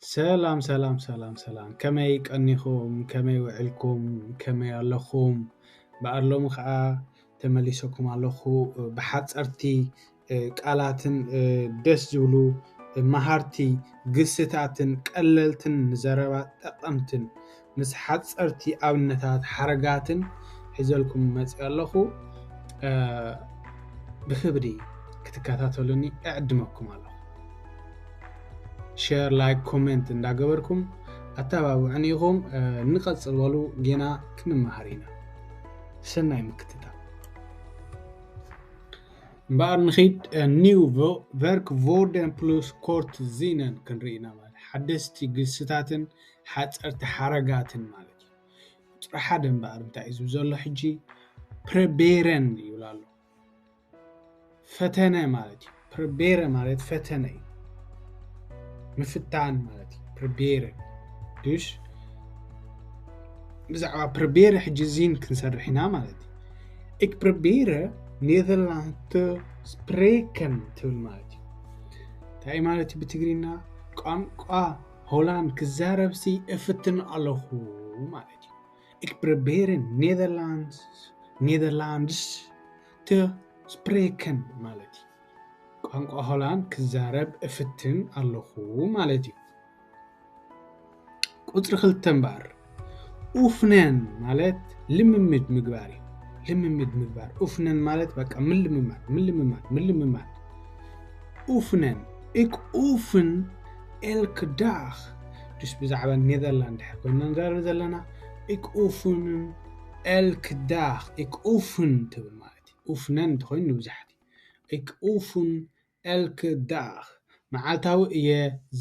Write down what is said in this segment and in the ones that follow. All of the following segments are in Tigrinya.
ሰላም ሰላም ሰላም ሰላም፣ ከመይ ቀኒኹም? ከመይ ውዕልኩም? ከመይ ኣለኹም? በኣር ሎሚ ኸዓ ተመሊሰኩም ኣለኹ። ብሓፀርቲ ቃላትን ደስ ዝብሉ መሃርቲ ግስታትን ቀለልትን ንዘረባ ጠቐምትን ምስ ሓፀርቲ ኣብነታት ሓረጋትን ሒዘልኩም መፅእ ኣለኹ። ብክብሪ ክትከታተሉኒ እዕድመኩም ኣለኹ። ሸር፣ ላይክ፣ ኮሜንት እንዳገበርኩም ኣተባብዑን ኢኹም። ንቐፅል በሉ፣ ጌና ክንመሃር ኢና። ሰናይ ምክትታል። እምበኣር ንኺድ። ኒው ቨርክ ቮርደን ፕሉስ ኮርት ዚነን ክንርኢ ኢና ማለት ሓደስቲ ግስታትን ሓፀርቲ ሓረጋትን ማለት እዩ። ቁፅሪ ሓደ እምበኣር እንታይ እዩ ዝብል ዘሎ ሕጂ? ፕረቤረን ይብል ኣሎ። ፈተነ ማለት እዩ። ፕረቤረ ማለት ፈተነ እዩ፣ ምፍታን ማለት እዩ። ፕረቤረ ድሽ ብዛዕባ ፕረቤረ ሕጂ ዚን ክንሰርሕ ኢና ማለት እዩ። Ik probeer Nederlands te spreken ትብል ማለት እዩ። እንታይ ማለት እዩ ብትግርኛ? ቋንቋ ሆላንድ ክዛረብሲ እፍትን ኣለኹ ማለት እዩ። Ik probeer Nederlands, Nederlands te spreken ማለት እዩ። ቋንቋ ሆላንድ ክዛረብ እፍትን ኣለኹ ማለት እዩ። ቁፅሪ ክልተ እምበኣር ኡፍነን ማለት ልምምድ ምግባር እዩ። ልምምድ ምግባር። ኡፍነን ማለት በቃ ምልምማድ፣ ምልምማድ፣ ምልምማድ። ኡፍነን፣ ik oefen elke dag። ድስ ብዛዕባ ኔዘርላንድ ድሕር ኮይና ንዛረብ ዘለና፣ ik oefen elke dag። Ik oefen ትብል ማለት እዩ። ኡፍነን እንተኮይኑ ንብዛሕቲ። Ik oefen elke dag። መዓልታዊ እየ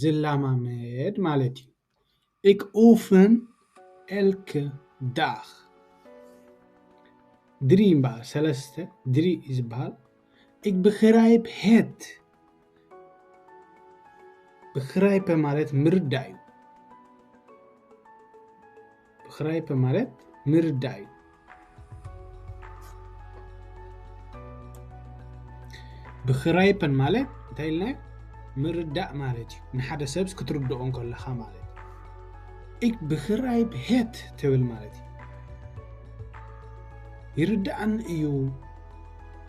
ዝላማመድ ማለት እዩ። Ik oefen elke dag። ድሪ እምበኣር ሰለስተ ድሪ እዩ ዝበሃል። Ik begrijp het። Begrijpen ማለት ምርዳእ እዩ። Begrijpen ማለት ምርዳእ እዩ። Begrijpen ማለት እንታይ ኢልና? ምርዳእ ማለት እዩ። ንሓደ ሰብስ ክትርድኦ እንከለኻ ማለት እዩ። Ik begrijp het ትብል ማለት እዩ። ይርዳእኒ እዩ፣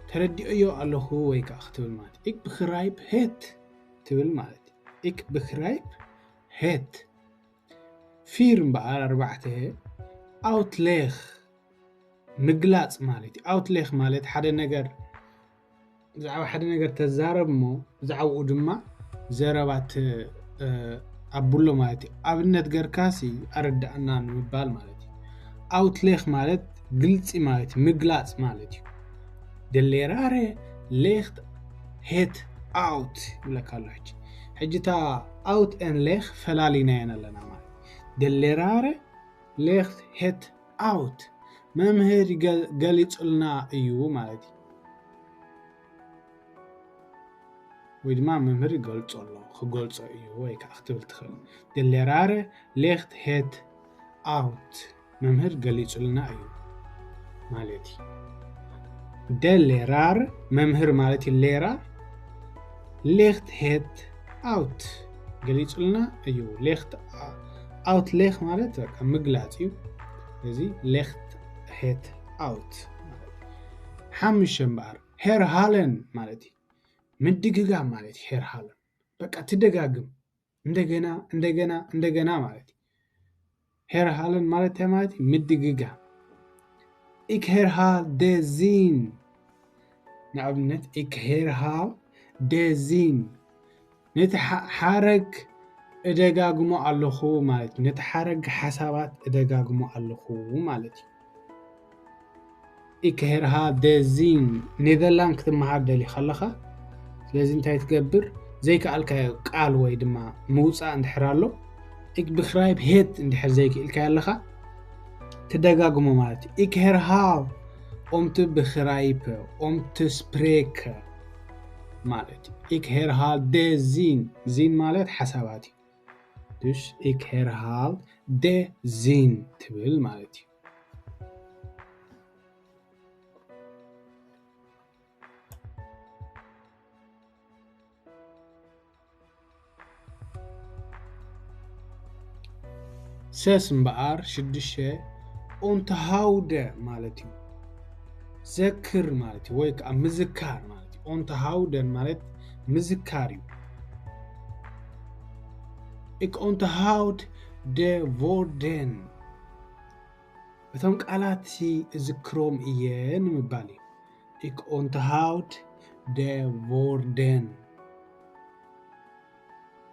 ተረዲኦዮ ኣለኹ ወይ ከዓ ክትብል ማለት እዩ። Ik begrijp het ትብል ማለት እዩ። Ik begrijp het። ፊር እምበኣር ኣርባዕተ፣ ኣውትሌኽ ምግላፅ ማለት እዩ። ኣውትሌኽ ማለት ሓደ ነገር፣ ብዛዕባ ሓደ ነገር ተዛረብ እሞ ብዛዕባኡ ድማ ዘረባ ት-፣ እ፣ ኣብሎ ማለት እዩ። ኣብነት ገርካሲ ኣረዳእና ንምባል ማለት እዩ። ኣውትሌኽ ማለት ግልፂ ማለት እዩ፣ ምግላፅ ማለት እዩ። De leraar legt het uit ይብለካ ኣሎ። ሕጂ ሕጂ እታ ኣውት ኤን ሌኽ ፈላሊናየን ኣለና ማለት እዩ። De leraar legt het uit። መምህር ይገ-፣ ገሊጹልና እዩ ማለት እዩ። ወይ ድማ መምህር ይገልጾ ኣሎ፣ ክገልጾ እዩ ወይ ከዓ ክትብል ትኽእል። De leraar legt het uit። መምህር ገሊጹልና እዩ ማለት እዩ። De leraar መምህር ማለት እዩ። Leraar legt het uit ገሊጹልና እዩ። Legt uit፣ ሌኽ ማለት በቃ ምግላጽ እዩ። እዚ legt het uit ማለት እዩ። ሓሙሽተ እምበኣር herhalen ማለት እዩ። ምድግጋም ማለት እዩ። Herhalen በቃ ትደጋግም፣ እንደገና እንደገና እንደገና ማለት እዩ። Herhalen ማለት እንታይ ማለት እዩ? ምድግጋም። Ik herhaal de zin። ንኣብነት ik herhaal de zin። ነቲ ሓ-፣ ሓረግ እደጋግሞ ኣለኹ ማለት እዩ። ነቲ ሓረግ ሓሳባት እደጋግሞ ኣለኹ ማለት እዩ። Ik herhaal de zin። ኔዘርላንድ ክትመሃር ደሊኻ ኣለኻ። ስለዚ እንታይ ትገብር? ዘይከኣልካዮ ቃል ወይ ድማ ምውፃእ እንድሕር ኣሎ፣ ik begrijp het እንድሕር ዘይክኢልካዮ ኣለኻ፣ ትደጋግሞ ማለት እዩ። Ik herhaal om te begrijpen, om te spreken ማለት እዩ። Ik herhaal de zin። ዚን ማለት ሓሳባት እዩ። Dus ik herhaal de zin ትብል ማለት እዩ። ሰስ እምበኣር ሽዱሽተ ኦንተሃውደ ማለት እዩ። ዘክር ማለት እዩ፣ ወይ ከዓ ምዝካር ማለት እዩ። ኦንተሃውደን ማለት ምዝካር እዩ። Ik onthoud de woorden. እቶም ቃላት እዝክሮም እየ ንምባል እዩ። Ik onthoud de woorden.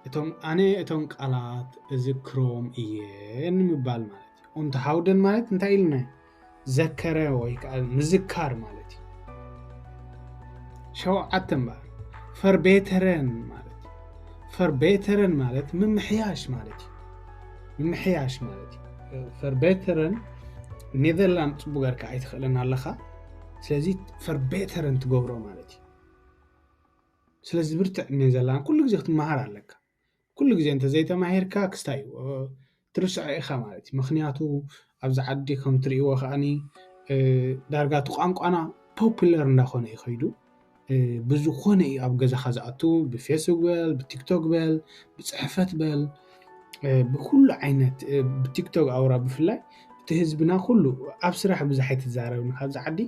እቶም ኣነ እቶም ቃላት እዝክሮም እየ ንምባል ማለት እዩ። ኦንተሃውደን ማለት እንታይ ኢልና? ዘከረ ወይ ከዓ ምዝካር ማለት እዩ። ሸውዓተ እምበኣር ፈርቤተረን ማለት እዩ። ፈርቤተረን ማለት ምምሕያሽ ማለት እዩ። ምምሕያሽ ማለት እዩ። ፈርቤተረን ኔዘርላንድ ፅቡቅ ጌርካ ኣይትኽእልን ኣለኻ። ስለዚ ፈርቤተረን ትገብሮ ማለት እዩ። ስለዚ ብርትዕ ኔዘርላንድ ኩሉ ግዜ ክትመሃር ኣለካ። ኩሉ ግዜ እንተዘይተማሂርካ ክስታይ እዩ፣ ትርስዖ ኢኻ ማለት እዩ። ምኽንያቱ ኣብዚ ዓዲ ከም ትርእይዎ ከዓኒ ዳርጋ እቲ ቋንቋና ፖፑለር እንዳኾነ እዩ ከይዱ። ብዝኾነ እዩ ኣብ ገዛኻ ዝኣቱ፣ ብፌስቡክ በል፣ ብቲክቶክ በል፣ ብፅሕፈት በል፣ ብኩሉ ዓይነት፣ ብቲክቶክ ኣውራ ብፍላይ እቲ ህዝብና ኩሉ ኣብ ስራሕ ብዙሕ ኣይትዛረብን ካብዚ ዓዲ።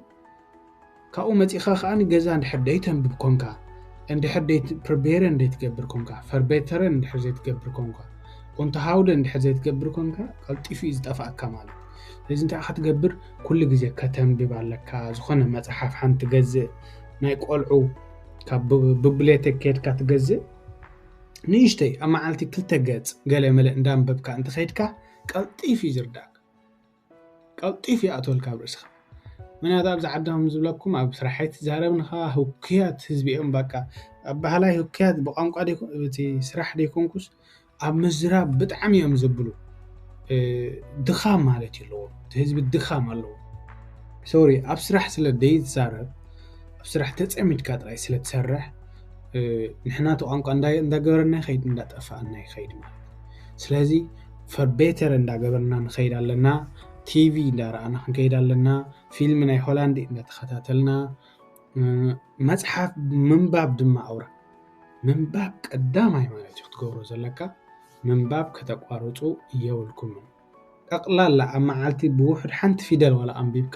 ካብኡ መፂኻ ከዓ ንገዛ እንድሕር ደይተንብብ ኮንካ፣ እንድሕር ደይት-፣ ፕሪቤረ እንድትገብር ኮንካ፣ ፈርቤተረ እንድሕር ዘይትገብር ኮንካ፣ ኡንተሃውደ እንድሕር ዘይትገብር ኮንካ ቀልጢፉ እዩ ዝጠፍኣካ ማለት እዩ። ስለዚ እንታይ ኢኻ ትገብር? ኩሉ ግዜ ከተንብብ ኣለካ። ዝኾነ መፅሓፍ ሓንቲ ገዝእ፣ ናይ ቆልዑ ካብ ብ-፣ ብብሌቴክ ከድካ ትገዝእ፣ ንእሽተይ ኣብ መዓልቲ ክልተ ገፅ ገለ መለ እንዳንበብካ እንተኸይድካ ቀልጢፍ እዩ ዝርዳእካ። ቀልጢፍ ይኣትወልካ ኣብ ርእስኻ። ምክንያቱ ኣብዚ ዓዲ ከም ዝብለኩም ኣብ ስራሕ ኣይትዛረብንኻ፣ ህኩያት ህዝቢ እዮም። በቃ ኣባህላይ ህኩያት ብቋንቋ ደይኮ-፣ እቲ ስራሕ ደይኮንኩስ ኣብ ምዝራብ ብጣዕሚ እዮም ዝብሉ። ድኻም ማለት ኣለዎም፣ እቲ ህዝቢ ድኻም ኣለዎ። ሶሪ፣ ኣብ ስራሕ ስለ ደይትዛረብ፣ ኣብ ስራሕ ተጸሚድካ ጥራይ ስለ ትሰርሕ፣ ንሕና እቲ ቋንቋ እንዳ-፣ እንዳገበረና ይኸይድ፣ እንዳጠፋእና ይኸይድ ማለት እዩ። ስለዚ ፈርቤተር እንዳገበርና ንኸይድ ኣለና። ቲቪ እንዳረኣና ክንከይድ ኣለና። ፊልም ናይ ሆላንድ እንዳተኸታተልና፣ መጽሓፍ ምንባብ ድማ ኣውራ። ምንባብ ቀዳማይ ማለት እዩ ክትገብሮ ዘለካ። ምንባብ ከተቋርጹ የብልኩምን። ጠቕላላ ኣብ መዓልቲ ብውሕድ ሓንቲ ፊደል ዋላ ኣንቢብካ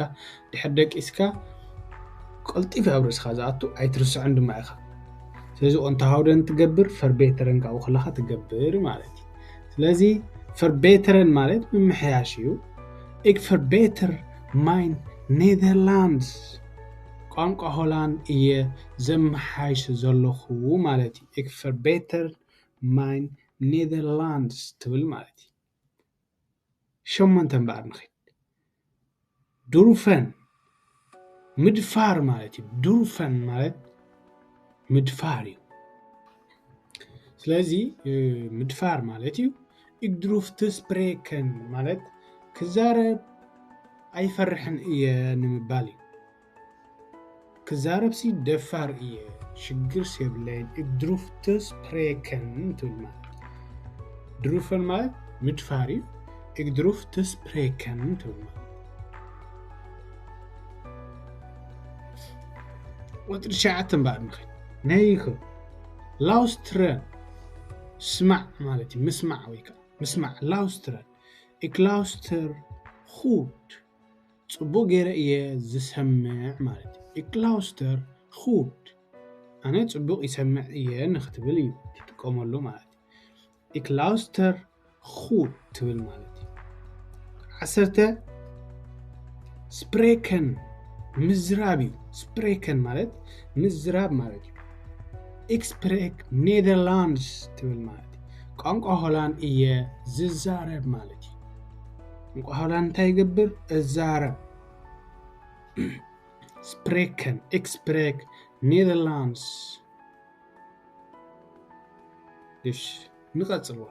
ድሕር ደቂስካ ቀልጢፍ ኣብ ርእስኻ ዝኣቱ ኣይትርስዖን ድማ ኢኻ። ስለዚ ኦንተሃውደን ትገብር፣ ፈርቤተረን ካብኡ ከለኻ ትገብር ማለት እዩ። ስለዚ ፈርቤተረን ማለት ምምሕያሽ እዩ። Ik verbeter mijn Nederlands። ቋንቋ ሆላንድ እየ ዘመሓይሽ ዘለኹ ማለት እዩ። Ik verbeter mijn Nederlands ትብል ማለት እዩ። ሸሞንተ እምበኣር ንኸይድ። ድሩፈን ምድፋር ማለት እዩ። ድሩፈን ማለት ምድፋር እዩ። ስለዚ ምድፋር ማለት እዩ። Ik durf te spreken ማለት ክዛረብ ኣይፈርሕን እየ ንምባል እዩ። ክዛረብሲ ደፋር እየ፣ ሽግርስ የብለይን። Ik durf te spreken ትብል ማለት ድሩፈን ማለት ምድፋር እዩ። Ik durf te spreken ትብል ማለት። ቁፅሪ ትሽዓተ እምበኣር ንኸይድ። Negen. Luisteren ስማዕ ማለት እዩ። ምስማዕ ወይ ከዓ ምስማዕ። Luisteren. Ik luister goed. ፅቡቅ ገይረ እየ ዝሰምዕ ማለት እዩ። Ik luister goed. ኣነ ፅቡቅ ይሰምዕ እየ ንክትብል እዩ ትጥቀመሉ ማለት እዩ። Ik luister goed ትብል ማለት እዩ። ዓሰርተ spreken ምዝራብ እዩ። Spreken ማለት ምዝራብ ማለት እዩ። Ik spreek Nederlands ትብል ማለት እዩ። ቋንቋ ሆላንድ እየ ዝዛረብ ማለት እዩ። ቋንቋ ሆላንድ እንታይ ይገብር? እዛረብ። Spreken. Ik spreek Nederlands. እሺ፣ ንቐጽልዎ።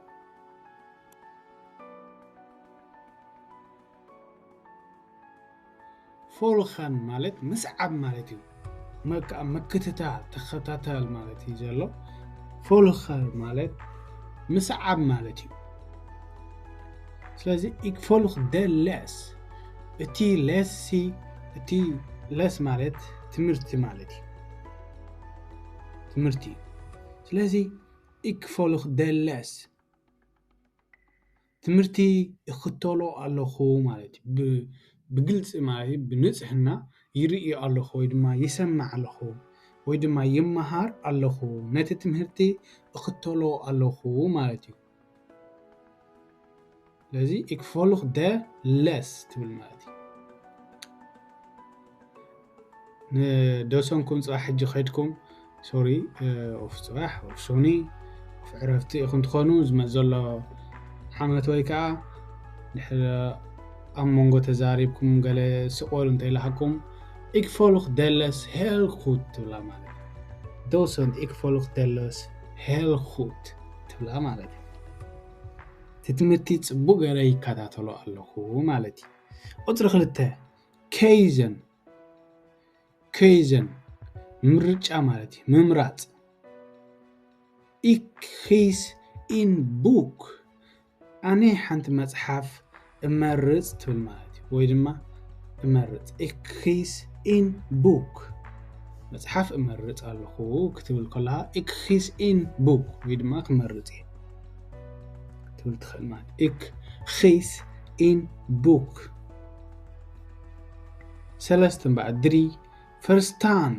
Volgen ማለት ምስዓብ ማለት እዩ። መካ-፣ ምክትታል፣ ተኸታተል ማለት እዩ ዘሎ። Volgen ማለት ምስዓብ ማለት እዩ። ስለዚ ik volg de les። እቲ les ሲ፣ እቲ les ማለት ትምህርቲ ማለት እዩ። ትምህርቲ እዩ። ስለዚ ik volg de les። ትምህርቲ እኽተሎ ኣለኹ ማለት እዩ። ብግልፂ ማለት እዩ፣ ብንፅህና ይርኢ ኣለኹ ወይ ድማ ይሰምዕ ኣለኹ ወይ ድማ ይመሃር ኣለኹ፣ ነቲ ትምህርቲ እኽተሎ ኣለኹ ማለት እዩ። ስለዚ ik volg de les ትብል ማለት እዩ። ንደሰንኩም ፅባሕ ሕጂ ከይድኩም ሶሪ ኦፍ ፅባሕ ኦፍ ሶኒ ኦፍ ዕረፍቲ ኢኹም ትኾኑ። ዝመፅ ዘሎ ዓመት ወይ ከዓ ድሕሪ ኣብ መንጎ ተዛሪብኩም ገለ ስቆል እንተይልሃኩም ik volg de les heel goed ትብላ ማለት እዩ። Docent, ik volg de les heel goed ትብላ ማለት እዩ። እቲ ትምህርቲ ፅቡቅ ገይረ ይከታተሎ ኣለኹ ማለት እዩ። ቁፅሪ ክልተ keuze keuze ምርጫ ማለት እዩ፣ ምምራፅ። Ik kies een boek. ኣነ ሓንቲ መፅሓፍ እመርፅ ትብል ማለት እዩ። ወይ ድማ እመርፅ ik kies een boek። መፅሓፍ እመርፅ ኣለኹ ክትብል ከለኻ ik kies een boek ወይ ድማ ክመርፅ እየ ትብል ትኽእል ማለት ik kies een boek። ሰለስተ እምበኣር ድሪ ፈርስታን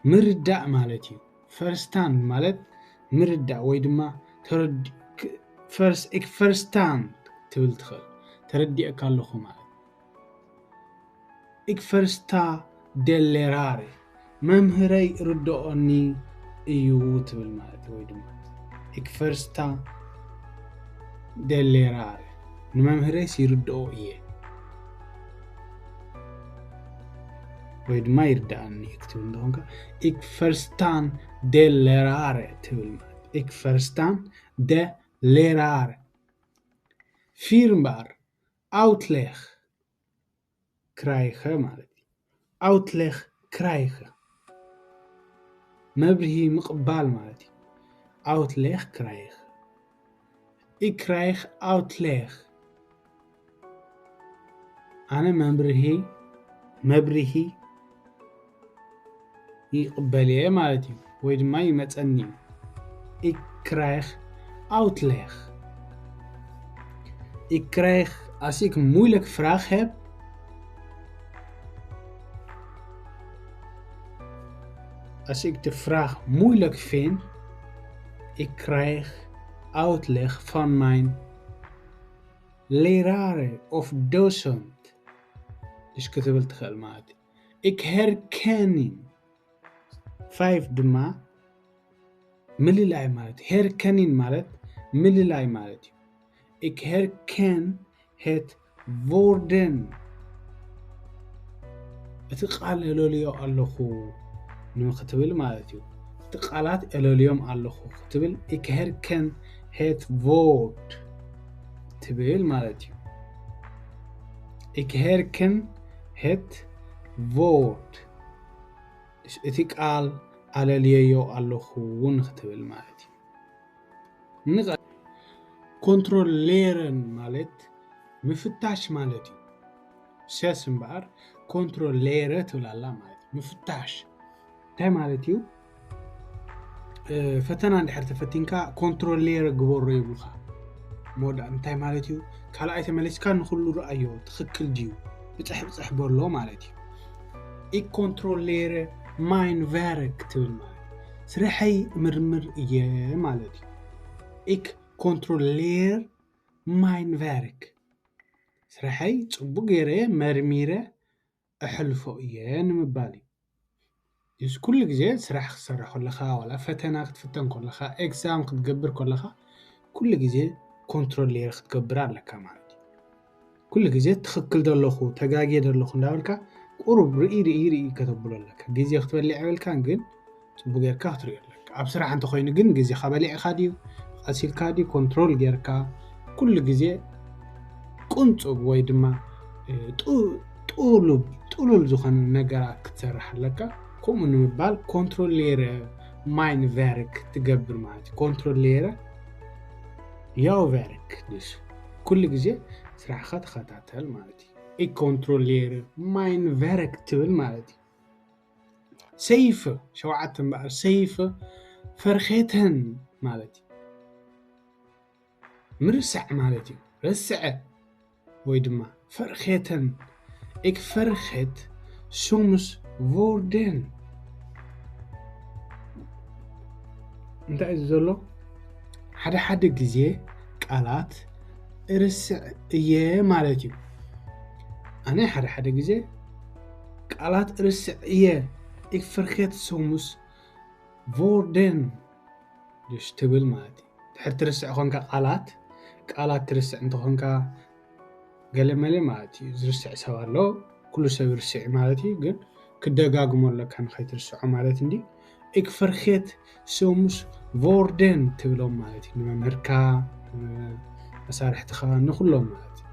ምርዳእ ማለት እዩ። ፈርስታን ማለት ምርዳእ ወይ ድማ ፈርስታን ትብል ትኽእል፣ ተረዲእካ ኣለኹ ማለት። Ik versta de leraar, መምህረይ ርድኦኒ እዩ ትብል ማለት ወይ ድማ ik versta de leraar ንመምህረይስ ይርድኦ እየ ወይ ድማ ይርድኣኒ ክትብል እንተኾንካ ik verstaan de leraar ትብል ማለት ik verstaan de leraar። ፊር እምበኣር outleg krijgen ማለት እዩ። Outleg krijgen መብርሂ ምቕባል ማለት እዩ። Outleg krijgen. Ik krijg outleg. ኣነ መብርሂ መብርሂ ይቕበል እየ ማለት እዩ፣ ወይ ድማ ይመፀኒ እዩ። Ik krijg outleg. Ik krijg, als ik een moeilijk vraag heb, als ik de vraag moeilijk vind, ik krijg uitleg van mijn leraar of docent. Dus ክትብል ትኽእል ማለት እዩ። Ik herken. Five ድማ ምልላይ ማለት እዩ። Herkennen ማለት ምልላይ ማለት እዩ። Ik herken het woorden. እቲ ቃል እለልዮ ኣለኹ ንክትብል ማለት እዩ። እቲ ቃላት እለልዮም ኣለኹ ክትብል ik herken het woord ትብል ማለት እዩ። Ik herken het woord. እቲ ቃል ኣለልየዮ ኣለኹ ንክትብል ማለት እዩ። ንቐ-፣ controleren ማለት ምፍታሽ ማለት እዩ። Zes እምበኣር controleren ትብል ኣላ ማለት እዩ። ምፍታሽ እንታይ ማለት እዩ? እ፣ ፈተና እንድሕር ተፈቲንካ controleren ግበሮ ይብሉኻ። መወዳእ እንታይ ማለት እዩ? ካልኣይ ተመሊስካ ንኹሉ ረኣዮ፣ ትኽክል ድዩ? ብፅሕ ብፅሕ በሎ ማለት እዩ። Ik controleer mijn werk ትብል ማለት እዩ። ስርሐይ እምርምር እየ ማለት እዩ። Ik controleer mijn werk. ስርሐይ ፅቡቅ ገይረ መርሚረ እሕልፎ እየ ንምባል እዩ። Dus ኩሉ ግዜ ስራሕ ክትሰርሕ ከለኻ፣ ዋላ ፈተና ክትፍተን ከለኻ፣ ኤግዛም ክትገብር ከለኻ፣ ኩሉ ግዜ ኮንትሮሌር ክትገብር ኣለካ ማለት እዩ። ኩሉ ግዜ ትኽክል ደለኹ፣ ተጋግየ ደለኹ እንዳበልካ ቁሩብ ርኢ ርኢ ርኢ ከተብሎ ኣለካ። ግዜ ክትበልዕ የብልካን፣ ግን ጽቡቅ ጌርካ ክትሪኦ ኣለካ። ኣብ ስራሕ እንተኾይኑ ግን ግዜኻ በሊዕካ ድዩ፣ ቀሲልካ ድዩ፣ ኮንትሮል ጌርካ ኩሉ ግዜ ቁንጹብ ወይ ድማ፣ እ፣ ጡ-፣ ጥሉብ፣ ጥሉል ዝኾነ ነገራት ክትሰርሕ ኣለካ። ከምኡ ንምባል ኮንትሮሌር ማይን ቨርክ ትገብር ማለት እዩ። ኮንትሮሌር ያው ቨርክ፣ dus ኩሉ ግዜ ስራሕኻ ተኸታተል ማለት እዩ። Ik controleer mijn werk ትብል ማለት እዩ። ሰይፍ ሸውዓተ እምበኣር፣ ሰይፍ ፈርኼተን ማለት እዩ። ምርሳዕ ማለት እዩ። ረስዐ ወይ ድማ vergeten. Ik vergeet soms woorden. እንታይ እዩ ዘሎ? ሓደ ሓደ ግዜ ቃላት እርስዕ እየ ማለት እዩ። ኣነ ሓደ ሓደ ግዜ ቃላት እርስዕ እየ። Ik vergeet soms woorden. Dus ትብል ማለት እዩ። ድሕር ትርስዕ ኾንካ ቃላት ቃላት ትርስዕ እንተኾንካ ገለ መለ ማለት እዩ። ዝርስዕ ሰብ ኣሎ። ኩሉ ሰብ ይርስዕ ማለት እዩ፣ ግን ክደጋግሞ ኣለካ ንኸይትርስዖ ማለት እንዲ። Ik vergeet soms woorden ትብሎም ማለት እዩ። ንመምህርካ፣ መሳርሕትኻ፣ ንኹሎም ማለት እዩ።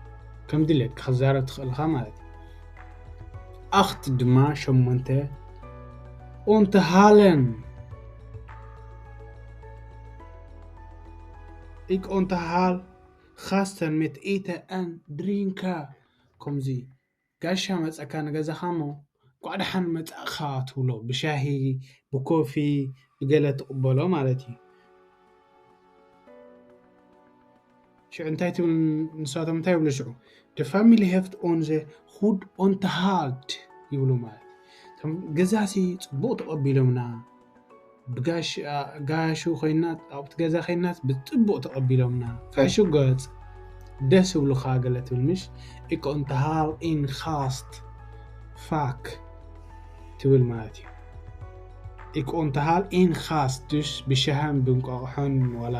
ከም ድሌትካ ክዛረብ ትኽእልኻ ማለት እዩ። Acht ድማ ሸሞንተ። Onthouden. Ik onthaal gasten met eten en drinken. ከምዚ ጋሻ መጸካ ንገዛኻ እሞ እንኳዕ ደሓን መጻእኻ ትብሎ፣ ብሻሂ ብኮፊ ብገለ ትቕበሎ ማለት እዩ። ሽዑ እንታይ ትብል? ንሳቶም እንታይ ይብሉ ሽዑ? De familie heeft ons goed onthaald ይብሉ ማለት እዩ። እቶም ገዛሲ ጽቡቕ ተቐቢሎምና፣ ብጋሽ ጋሹ ኮይና ኣብቲ ገዛ ኮይናስ ብጽቡቕ ተቐቢሎምና፣ ፍሕሹ ገጽ፣ ደስ ይብሉኻ ገለ ትብል ምሽ? Ik onthaal een gast vaak ትብል ማለት እዩ። Ik onthaal een gast dus ብሻሃን ብንቋቑሖን ዋላ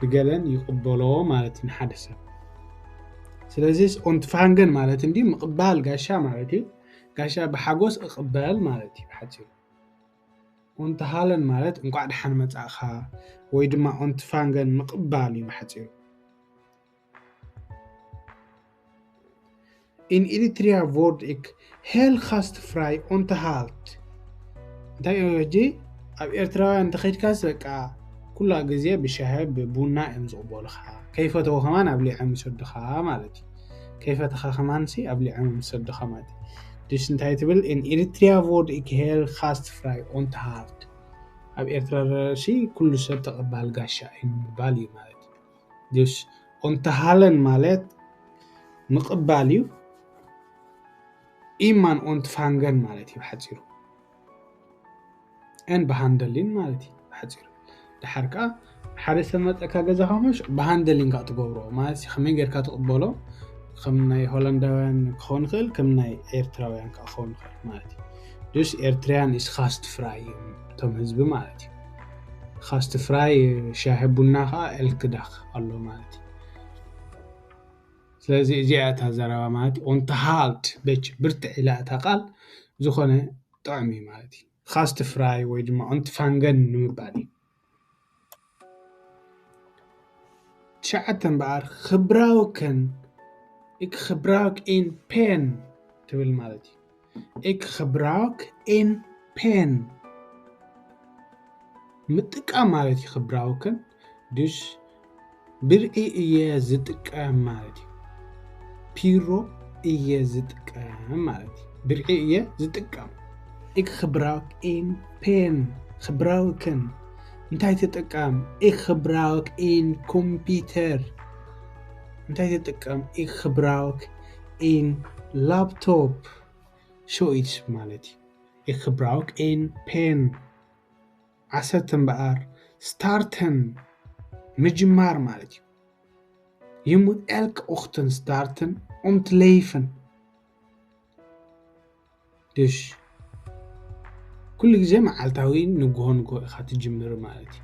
ብገለን ይቕበሎ ማለት እዩ ንሓደ ሰብ። ስለዚስ ontvangen ማለት እንዲ ምቕባል ጋሻ ማለት እዩ። ጋሻ ብሓጎስ እቕበል ማለት እዩ ብሓፂሩ። Onthouden ማለት እንቋዕ ደሓን መጻእኻ ወይ ድማ ontvangen ምቕባል እዩ ብሓፂሩ። In Eritrea word ik heel gastvrij onthaald. እንታይ እዩ ሕጂ? ኣብ ኤርትራውያን እንተኸድካስ በቃ ኩላ ግዜ ብሻሂ ብቡና እዮም ዝቕበሉኻ። ከይፈተው ከማን ኣብሊዖም ይሰዱኻ ማለት እዩ። ከይፈተኻ ከማንሲ ኣብሊዖም ይሰዱኻ ማለት እዩ። ድስ እንታይ ትብል? In Eritrea word ik heel gastvrij onthaald. ኣብ ኤርትራ ሲ ኩሉ ሰብ ተቐባል ጋሻ እዩ ምባል እዩ ማለት እዩ። ድስ onthouden ማለት ምቕባል እዩ። Iemand ontvangen ማለት እዩ ብሓፂሩ። En behandelen ማለት እዩ ብሓፂሩ። ድሓር ከዓ ሓደ ሰብ መፀካ ገዛኻ ምሽ behandeling ከዓ ትገብሮ ማለት እዩ። ከመይ ጌርካ ትቕበሎ? ከም ናይ ሆላንዳውያን ክኸውን ይኽእል፣ ከም ናይ ኤርትራውያን ከዓ ክኸውን ይኽእል ማለት እዩ። Dus Eritrean is gastvrij እዮም እቶም ህዝቢ ማለት እዩ። Gastvrij ሻሂ ቡና ከዓ elke dag ኣሎ ማለት እዩ። ስለዚ እዚኣ እታ ዘረባ ማለት እዩ። Onthaald በች ብርትዕ ኢላ እታ ቃል ዝኾነ ጥዑም እዩ ማለት እዩ። Gastvrij ወይ ድማ ontvangen ንምባል እዩ። ትሽዓተ እምበኣር፣ gebruiken. Ik gebruik een pen ትብል ማለት እዩ። Ik gebruik een pen ምጥቃም ማለት እዩ። Gebruiken dus ብርዒ እየ ዝጥቀም ማለት እዩ። ፒሮ እየ ዝጥቀም ማለት እዩ። ብርዒ እየ ዝጥቀም። Ik gebruik een pen. Gebruiken. እንታይ ትጥቀም? Ik gebruik een computer. እንታይ ትጥቀም? Ik gebruik een laptop. Zoiets ማለት እዩ። Ik gebruik een pen. ዓሰርተ እምበኣር፣ starten ምጅማር ማለት እዩ። Je moet elke ochtend starten om te leven. Dus ኩሉ ግዜ መዓልታዊ ንግሆ ንግሆ ኢኻ ትጅምር ማለት እዩ።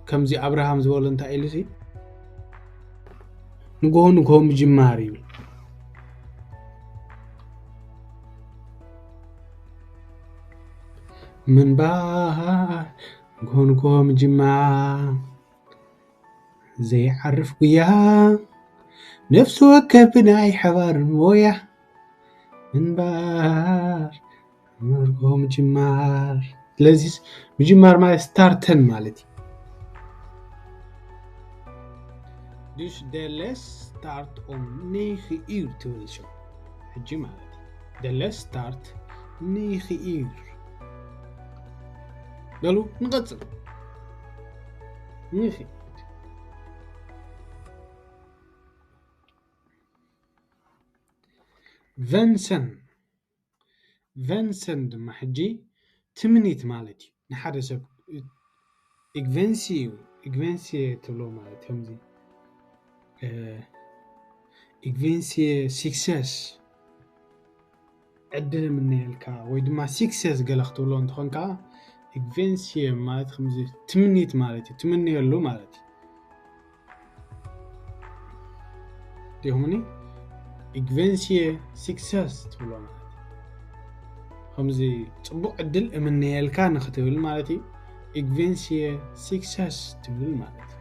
ከምዚ ኣብርሃም ዝበሎ እንታይ ኢሉ ሲ ንግሆ ንግሆ ምጅማር ይብል። ምንባር ንግሆ ንግሆ ምጅማር ዘይዓርፍ ጉያ ነፍሲ ወከፍ ናይ ሓባር ሞያ ምንባር ንግሆ ምጅማር። ስለዚ ምጅማር ማለት starten ማለት እዩ። Dus de les start om negen uur ትብል ሸው ሕጂ ማለት እዩ። De les start negen uur. በሉ ንቐጽል። ንኺድ። Wensen. Wensen ድማ ሕጂ ትምኒት ማለት እዩ። ንሓደ ሰብ ኢግቨንሲ እዩ። ኢግቨንሲ ትብሎ ማለት ከምዚ፣ እ፣ ኢግቨንሲ ሲክሰስ፣ ዕድል እምነየልካ ወይ ድማ ሲክሰስ ገለ ክትብሎ እንተኾንካ፣ ኢግቨንሲ ማለት ከምዚ ትምኒት ማለት እዩ። ትምንየሉ ማለት እዩ። ዲኹምኒ? ኢግቨንሲ ሲክሰስ ትብሎ ማለት እዩ። ከምዚ ጽቡቕ ዕድል እምነየልካ ንኽትብል ማለት እዩ። ኢግቨንሲ ሲክሰስ ትብል ማለት እዩ።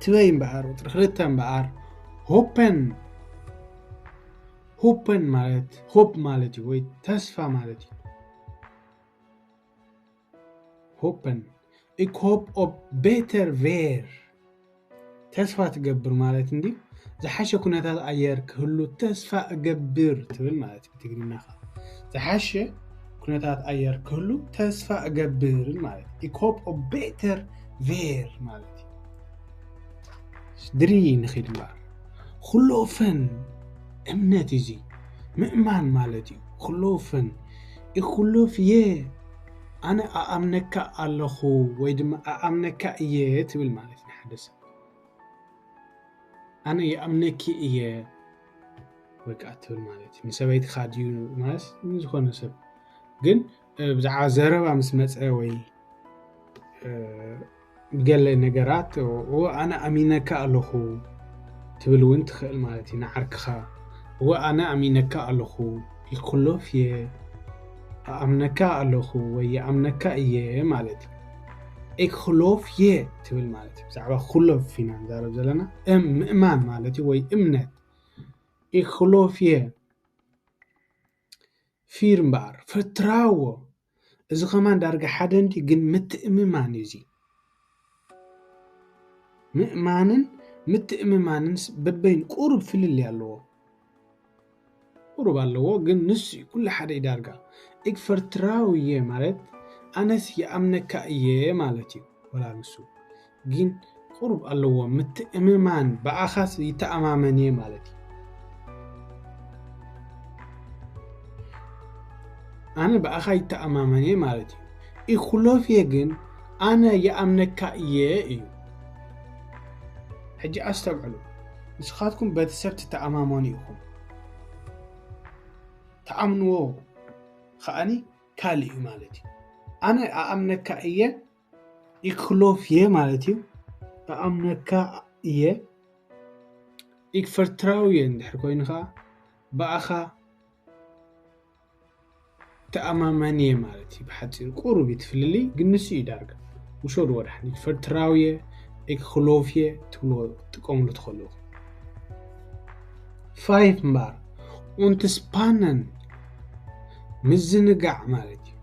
ትበይ እምበኣር፣ ቁጽሪ ክልተ እምበኣር፣ ሆፐን፣ ሆፐን ማለት፣ ሆፕ ማለት እዩ፣ ወይ ተስፋ ማለት እዩ። ሆፐን። Ik hoop op beter weer። ተስፋ ትገብር ማለት እንዲ፣ ዝሓሸ ኩነታት ኣየር ክህሉ ተስፋ እገብር ትብል ማለት እዩ። ብትግርኛ ኸዓ ዝሓሸ ኩነታት ኣየር ክህሉ ተስፋ እገብር ማለት እዩ። Ik hoop op beter weer ማለት እዩ። ድሪ ንኺድ እምበኣር። ክሎፈን እምነት እዩ እዚ። ምእማን ማለት እዩ። ክሎፈን። Ich geloof je። ኣነ ኣኣምነካ ኣለኹ ወይ ድማ ኣኣምነካ እየ ትብል ማለት እዩ ንሓደ ሰብ። ኣነ ይኣምነኪ እየ ወይ ከዓ ትብል ማለት እዩ። ንሰበይትኻ ድዩ ማለት ንዝኾነ ሰብ። ግን፣ እ፣ ብዛዕባ ዘረባ ምስ መጸ ወይ፣ እ፣ ብገለ ነገራት፣ "እወ፣ ኣነ ኣሚነካ ኣለኹ" ትብል እውን ትኽእል ማለት እዩ ንዓርክኻ። "እወ፣ ኣነ ኣሚነካ ኣለኹ፣ ይክሎፍ እየ፣ ኣኣምነካ ኣለኹ ወይ ይኣምነካ እየ" ማለት እዩ። Ik geloof je ትብል ማለት እዩ። ብዛዕባ ክሎፍ ኢና ንዛረብ ዘለና። እም፣ ምእማን ማለት እዩ ወይ እምነት። Ik geloof je። ፊር እምበኣር፣ ፈትራዎ። እዚ ኸማን ዳርጋ ሓደ እንዲ፣ ግን ምትእምማን እዩ እዚ። ምእማንን ምትእምማንን ስ-፣ በበይን ቁሩብ ፍልልይ ኣለዎ። ቁሩብ ኣለዎ፣ ግን ንሱ እዩ ኩሉ ሓደ እዩ ዳርጋ። Ik vertrouw je ማለት ኣነስ ይኣምነካ እየ ማለት እዩ። ወላ ንሱ ግን ቁሩብ ኣለዎ። ምትእምማን፣ ብኣኻስ ይተኣማመን እየ ማለት እዩ። ኣነ ብኣኻ ይተኣማመን እየ ማለት እዩ። Ich geloof je ግን ኣነ ይኣምነካ እየ እዩ። ሕጂ ኣስተብዕሉ። ንስኻትኩም በቲ ሰብ ትተኣማመኑ ኢኹም። ትኣምንዎ ከኣኒ ካልእ እዩ ማለት እዩ። ኣነ ኣኣምነካ እየ፣ ik geloof je ማለት እዩ። ኣኣምነካ እየ፣ ik vertrouw je እንድሕር ኮይኑ ኸዓ ብኣኻ ተኣማመን እየ ማለት እዩ። ብሓፂሩ ቁሩብ እዩ እቲ ፍልልይ፣ ግን ንሱ እዩ ዳርጋ። ውሰድዎ ዳሕኒ። Ik vertrouw je፣ ik geloof je ትብልዎ ትጥቀምሉ ትኽእሉ ኢኹም። ፋይቭ እምበኣር፣ ontspannen ምዝንጋዕ ማለት እዩ።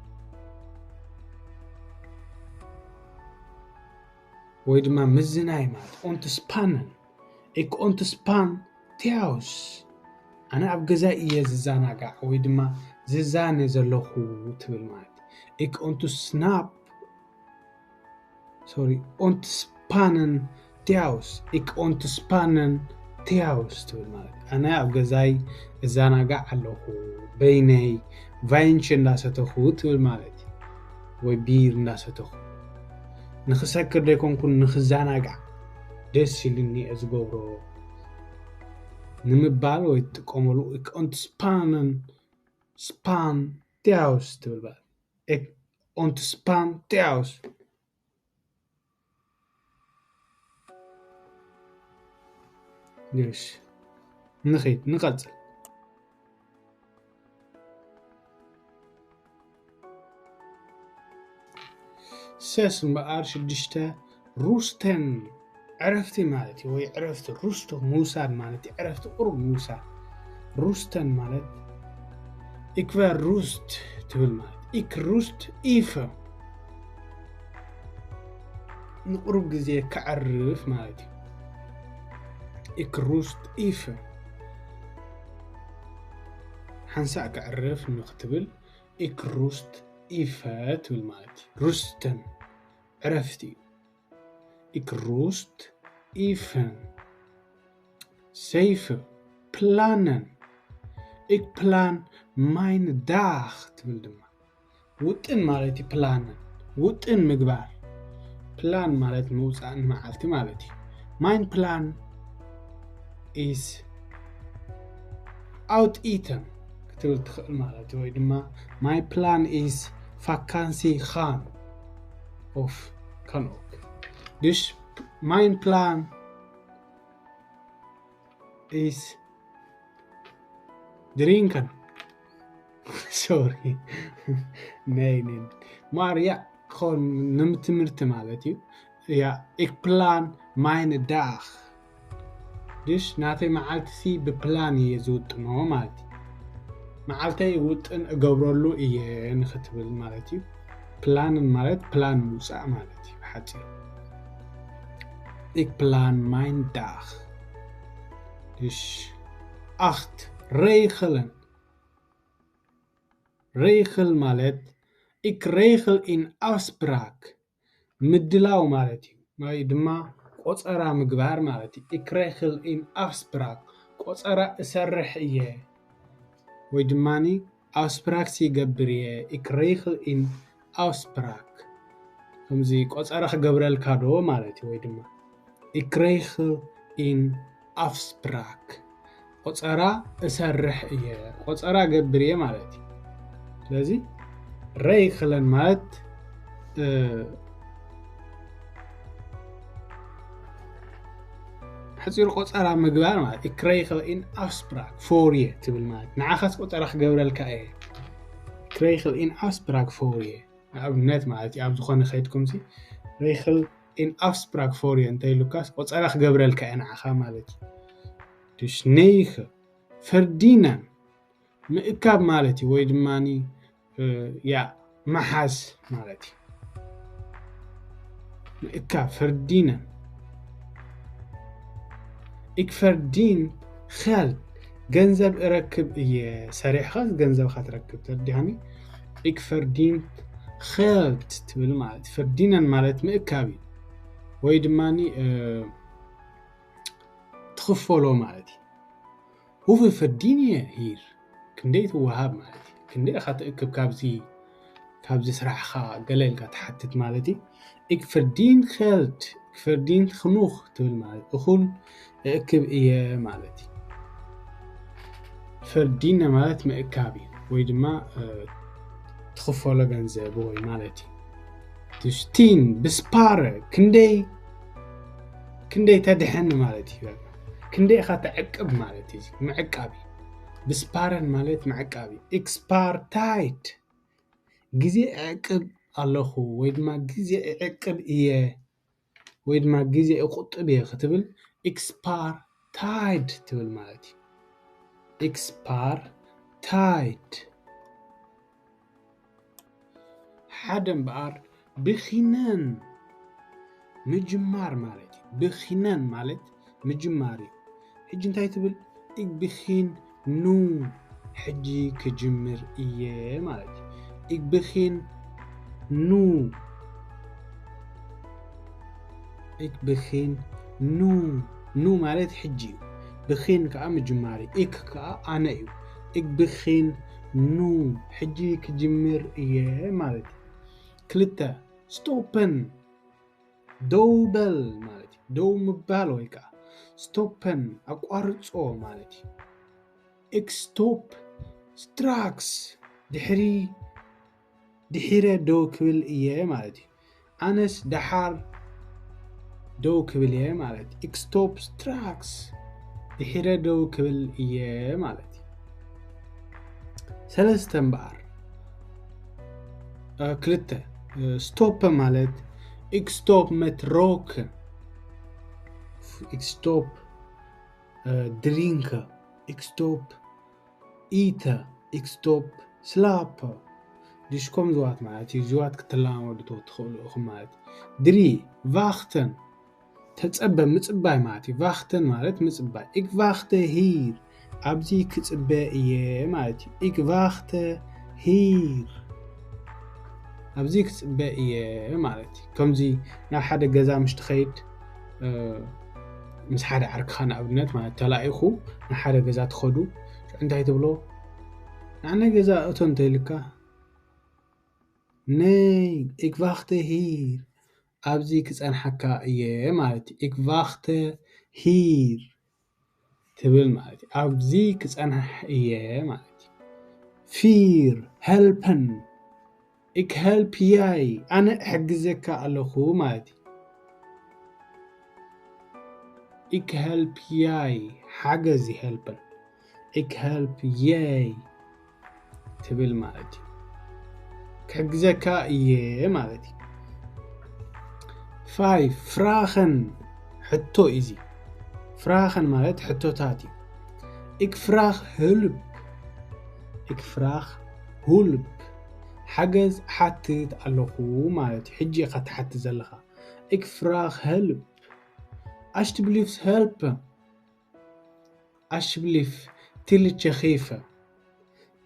ወይ ድማ ምዝናይ ማለት፣ ontspannen። Ik ontspan thuis። ኣነ ኣብ ገዛይ እየ ዝዘናጋዕ ወይ ድማ ዝዛነ ዘለኹ ትብል ማለት። Ik ontsnap፣ ሶሪ፣ ontspannen thuis። Ik ontspannen thuis ትብል ማለት። ኣነ ኣብ ገዛይ እዘናጋዕ ኣለኹ፣ በይነይ ቫይንሽ እንዳሰተኹ ትብል ማለት እዩ። ወይ ቢር እንዳሰተኹ። ንኽሰክር ዘይኮንኩን ንኽዘናጋዕ ደስ ኢሉኒ እየ ዝገብሮ ንምባል ወይ ትጥቀመሉ። Ik ontspannen፣ ስፓን፣ thuis ትብል ማለት። Ik ontspan thuis። እሺ፣ ንኸይድ፣ ንቐጽል። ሰስ እምበኣር ሽዱሽተ፣ ሩስተን፣ ዕረፍቲ ማለት እዩ፣ ወይ ዕረፍቲ፣ ሩስቶ ምውሳድ ማለት እዩ፣ ዕረፍቲ ቁሩብ ምውሳድ። ሩስተን ማለት፣ ik wil rust ትብል ማለት፣ ik rust even፣ ንቁሩብ ግዜ ከዕርፍ ማለት እዩ። Ik rust even፣ ሓንሳእ ከዕርፍ ንኽትብል፣ ik rust even ትብል ማለት እዩ። ሩስተን፣ ዕረፍቲ እዩ። Ik rust even. Zeven. Plannen. Ik plan mijn dag ትብል ድማ ውጥን ማለት እዩ። ፕላን ውጥን ምግባር። ፕላን ማለት ምውፃእ ንመዓልቲ ማለት እዩ። Mijn plan is uit eten ክትብል ትኽእል ማለት እዩ። ወይ ድማ my plan is vakantie gaan of kan ook. Dus mijn plan is drinken. Sorry. Nee, nee. Maar ja, gewoon ንምትምህርቲ ማለት እዩ። Ja, ik plan mijn dag. Dus ናተይ መዓልቲ ሲ ብፕላን እየ ዝውጥኖ ማለት እዩ። መዓልተይ ውጥን እገብረሉ እየ ንክትብል ማለት እዩ። ፕላንን ማለት ፕላን ምውፃእ ማለት እዩ ብሓፂሩ። Ik plan mijn dag. Dus acht. Regelen. Regel ማለት ik regel een afspraak ምድላው ማለት እዩ። ወይ ድማ ቆፀራ ምግባር ማለት እዩ። Ik regel een afspraak ቆፀራ እሰርሕ እየ ወይ ድማ afspraak ይገብር እየ። Ik regel een afspraak ከምዚ ቆፀራ ክገብረልካ ዶ ማለት እዩ። ወይ ድማ ik regel een afspraak ቆፀራ እሰርሕ እየ፣ ቆፀራ ገብር እየ ማለት እዩ። ስለዚ regelen ማለት ሓፂሩ ቆፀራ ምግባር ማለት ik regel een afspraak voor je ትብል ማለት ንዓኻስ ቆፀራ ክገብረልካ እየ። Ik regel een afspraak voor je ንኣብነት ማለት እዩ። ኣብ ዝኾነ ከይድኩም ሲ regel een afspraak voor je እንተ ኢሉካስ ቆፀራ ክገብረልካ እየ ንዓኻ ማለት እዩ። Dus negen. Verdienen ምእካብ ማለት እዩ። ወይ ድማ ያ ምሓዝ ማለት እዩ። ምእካብ verdienen. Ik verdien geld ገንዘብ እረክብ እየ። ሰሪሕኻ ገንዘብካ ትረክብ ተረዲኻኒ። Ik verdien geld ትብል ማለት verdienen ማለት ምእካብ እዩ። ወይ ድማ ትኽፈሎ ማለት እዩ። Hoeveel verdien je hier? ክንደይ ትወሃብ ማለት እዩ። ክንደይ ኢኻ ትእክብ ካብዚ ካብዚ ስራሕኻ ገለ ኢልካ ትሓትት ማለት እዩ። Ik verdien geld. Ik verdien genoeg ትብል ማለት እኹል እእክብ እየ ማለት እዩ። Verdienen ማለት ምእካብ እዩ ወይ ድማ ትኽፈሎ ገንዘብ ወይ ማለት እዩ። Dus tien. Besparen. ክንደይ ክንደይ ተድሕን ማለት እዩ። ክንደይ ኢኻ ትዕቅብ ማለት እዩ። ምዕቃብ እዩ። Besparen ማለት ምዕቃብ እዩ። Ik spaar tijd. ግዜ እዕቅብ ኣለኹ ወይ ድማ ግዜ እዕቅብ እየ ወይ ድማ ግዜ እቁጥብ እየ ክትብል ik spaar tijd ትብል ማለት እዩ። Ik spaar tijd ሓደ እምበኣር beginnen ምጅማር ማለት እዩ። Beginnen ማለት ምጅማር እዩ። ሕጂ እንታይ ትብል? Ik begin nu ሕጂ ክጅምር እየ ማለት እዩ። Ik begin nu. Ik begin nu. Nu ማለት ሕጂ እዩ። Begin ከዓ ምጅማር እዩ። Ik ከዓ ኣነ እዩ። Ik begin nu. ሕጂ ክጅምር እየ ማለት እዩ። ክልተ stoppen ደው በል ማለት እዩ። ደው ምባል ወይ ከዓ stoppen ኣቋርጾ ማለት እዩ። Ik stop straks ድሕሪ ድሒረ ደው ክብል እየ ማለት እዩ። ኣነስ ደሓር ደው ክብል እየ ማለት እዩ። Ik stop straks ድሒረ ደው ክብል እየ ማለት እዩ። ሰለስተ እምበኣር ክልተ stoppen ማለት ik stop met roken. Ik stop drinken. Ik stop eten. Ik stop slapen. Dus ከም ዝዋት ማለት እዩ። ዝዋት ክትለማመዱ ትኽእሉ ኢኹም ማለት እዩ። Drie, wachten. ተጸበ ምጽባይ ማለት እዩ። Wachten ማለት ምጽባይ። Ik wacht hier. ኣብዚ ክጽበ እየ ማለት እዩ። Ik wacht hier. ኣብዚ ክፅበ እየ ማለት እዩ። ከምዚ ናብ ሓደ ገዛ ምስ ትኸይድ፣ እ፣ ምስ ሓደ ዓርክኻ ንኣብነት ማለት ተላኢኹ ናብ ሓደ ገዛ ትኸዱ፣ ሽዑ እንታይ ትብሎ? "ንዓናይ ገዛ እቶ" እንተኢልካ፣ "Nee, ik wacht hier." ኣብዚ ክጸንሓካ እየ ማለት እዩ። "Ik wacht hier" ትብል ማለት እዩ። ኣብዚ ክጸንሕ እየ ማለት እዩ። Vier, helpen. "Ik help jou." ኣነ እሕግዘካ ኣለኹ ማለት እዩ። "Ik help jou." ሓገዝ እዩ፣ helpen። "Ik help jou" ትብል ማለት እዩ። ክሕግዘካ እየ ማለት እዩ። Vijf, vragen. ሕቶ እዩ እዚ። Vragen ማለት ሕቶታት እዩ። "Ik vraag hulp." "Ik vraag hulp." ሓገዝ ሓትት ኣለኹ ማለት እዩ። ሕጂ ኢኻ ትሓትት ዘለኻ። "Ik vraag hulp." "Alsjeblieft, helpen." "Alsjeblieft, ትልቸ ኺፈ፣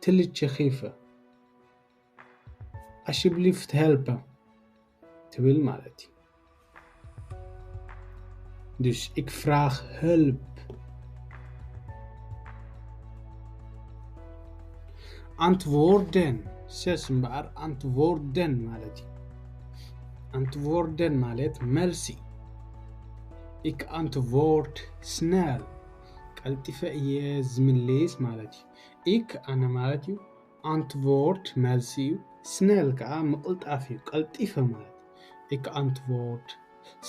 ትልቸ ኺፈ፣ alsjeblieft helpen" ትብል ማለት እዩ። Dus "Ik vraag hulp." Antwoorden. Zes እምበኣር፣ antwoorden ማለት እዩ። Antwoorden ማለት መልሲ። "Ik antwoord snel." ቀልጢፈ እየ ዝምልስ ማለት እዩ። "Ik" ኣነ ማለት እዩ። "Antwoord" መልሲ እዩ። "Snel" ከዓ ምቕልጣፍ እዩ፣ ቀልጢፈ ማለት። "Ik antwoord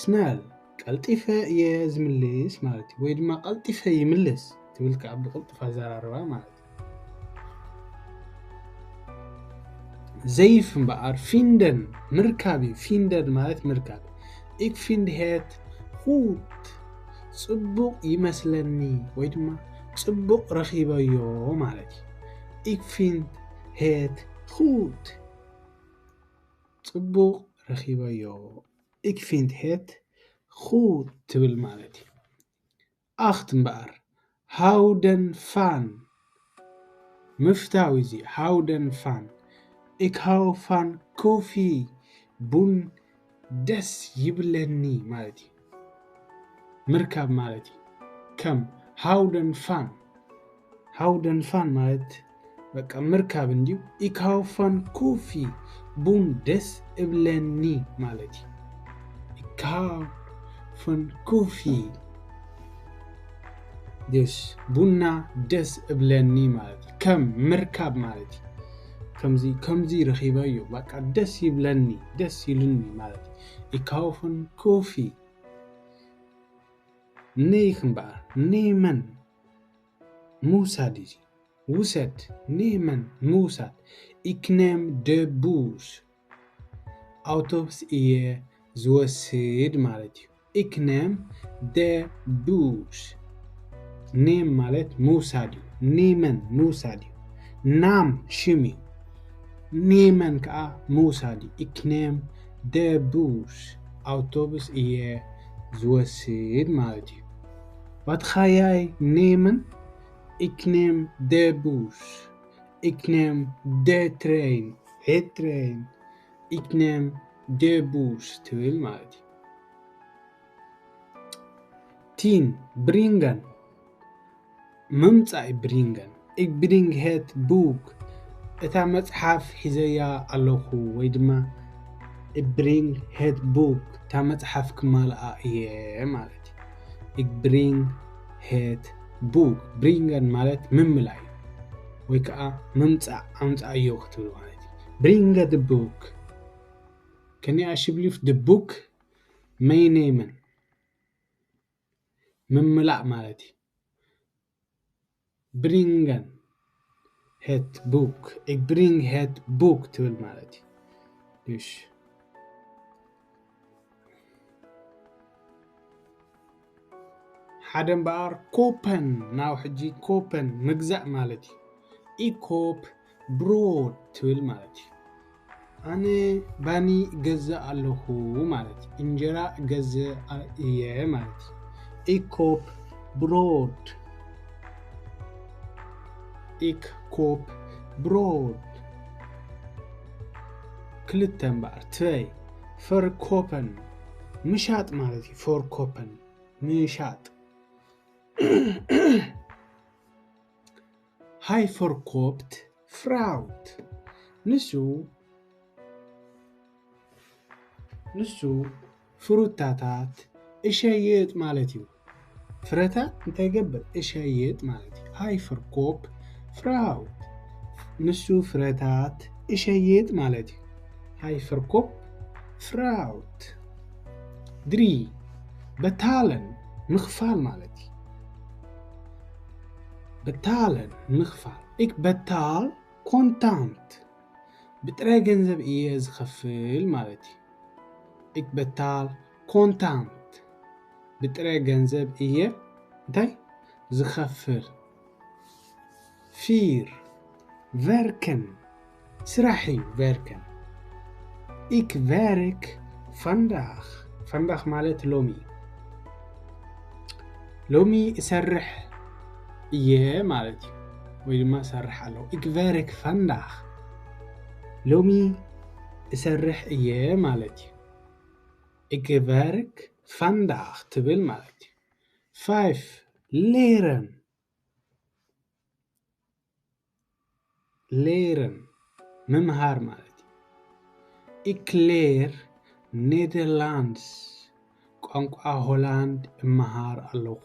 snel" ቀልጢፈ እየ ዝምልስ ማለት እዩ። ወይ ድማ ቀልጢፈ ይምልስ ትብል ከዓ ብቕልጡፍ ኣዘራርባ ማለት እዩ። Zeven እምበኣር፣ vinden ምርካብ እዩ። Vinden ማለት ምርካብ። "Ik vind het goed" ጽቡቕ ይመስለኒ ወይ ድማ ጽቡቕ ረኺበዮ ማለት እዩ። "Ik vind het goed" ጽቡቕ ረኺበዮ። "Ik vind het goed" ትብል ማለት እዩ። Acht እምበኣር፣ houden van ምፍታው እዚ፣ houden van። "Ik hou van koffie" ቡን ደስ ይብለኒ ማለት እዩ። ምርካብ ማለት እዩ። ከም houden van፣ houden van ማለት በቃ ምርካብ እንድዩ። "Ik hou van koffie" ቡን ደስ እብለኒ ማለት እዩ። "Ik hou van koffie" ደስ፣ ቡና ደስ እብለኒ ማለት እዩ። ከም ምርካብ ማለት እዩ። ከምዚ፣ ከምዚ ረኺበዮ፣ በቃ ደስ ይብለኒ፣ ደስ ኢሉኒ ማለት እዩ። "Ik hou van koffie." Negen እምበኣር፣ nemen ምውሳድ እዩ። ውሰድ፣ nemen ምውሳድ። "Ik neem de bus" ኣውቶቡስ እየ ዝወስድ ማለት እዩ። "Ik neem de bus" neem ማለት ምውሳድ እዩ። Nemen ምውሳድ እዩ። Naam ሽም እዩ። Nemen ከዓ ምውሳድ እዩ። "Ik neem de bus" ኣውቶቡስ እየ ዝወስድ ማለት እዩ። "Wat ga jij nemen?" "Ik neem de bus." "Ik neem de trein." Het trein. "Ik neem de bus" ትብል ማለት እዩ። Tien, brengen ምምጻእ እዩ። Brengen። "Ik breng het boek" እታ መጽሓፍ ሒዘያ ኣለኹ ወይ ድማ "Ik breng het boek" እታ መጽሓፍ ክማልኣ እየ ማለት እዩ። "Ik breng het boek" brengen ማለት ምምላእ እዩ። ወይ ከዓ ምምጻእ፣ ኣምጻእዮ ክትብል ማለት እዩ። "Breng het boek." "Kan je alsjeblieft de boek meenemen?" ምምላእ ማለት እዩ። "Brengen het boek." "Ik breng het boek" ትብል ማለት እዩ። እሺ። ሓደ እምበኣር፣ kopen፣ ናብ ሕጂ kopen ምግዛእ ማለት እዩ። "Ik koop brood" ትብል ማለት እዩ። ኣነ ባኒ እገዝእ ኣለኹ ማለት እዩ። እንጀራ እገዝእ እየ ማለት እዩ። "Ik koop brood." "Ik koop brood." ክልተ እምበኣር። ትበይ ፈርኮፐን ምሻጥ ማለት እዩ። ፈርኮፐን ምሻጥ። ሃይ ፈርኮፕት ፍራውት። ንሱ ንሱ ፍሩታታት እሸይጥ ማለት እዩ። ፍረታት እንታይ ይገብር? እሸይጥ ማለት እዩ። ሃይ ፈርኮፕ ፍራውት። ንሱ ፍረታት እሸይጥ ማለት እዩ። ሃይ ፈርኮፕ ፍራውት። ድሪ በታለን ምኽፋል ማለት እዩ። በታለን ምኽፋል። Ik betaal contant። ብጥረ ገንዘብ እየ ዝኸፍል ማለት እዩ። Ik betaal contant። ብጥረ ገንዘብ እየ እንታይ ዝኸፍል። ፊር ቨርከን ስራሕ እዩ። ቨርከን። Ik werk vandaag። ፋንዳኽ ማለት ሎሚ። ሎሚ እሰርሕ እየ ማለት እዩ። ወይ ድማ እሰርሕ ኣለኹ። Ik werk vandaag። ሎሚ እሰርሕ እየ ማለት እዩ። Ik werk vandaag ትብል ማለት እዩ። ፋይፍ ሌረን። ሌረን ምምሃር ማለት እዩ። Ik leer Nederlands። ቋንቋ ሆላንድ እመሃር ኣለኹ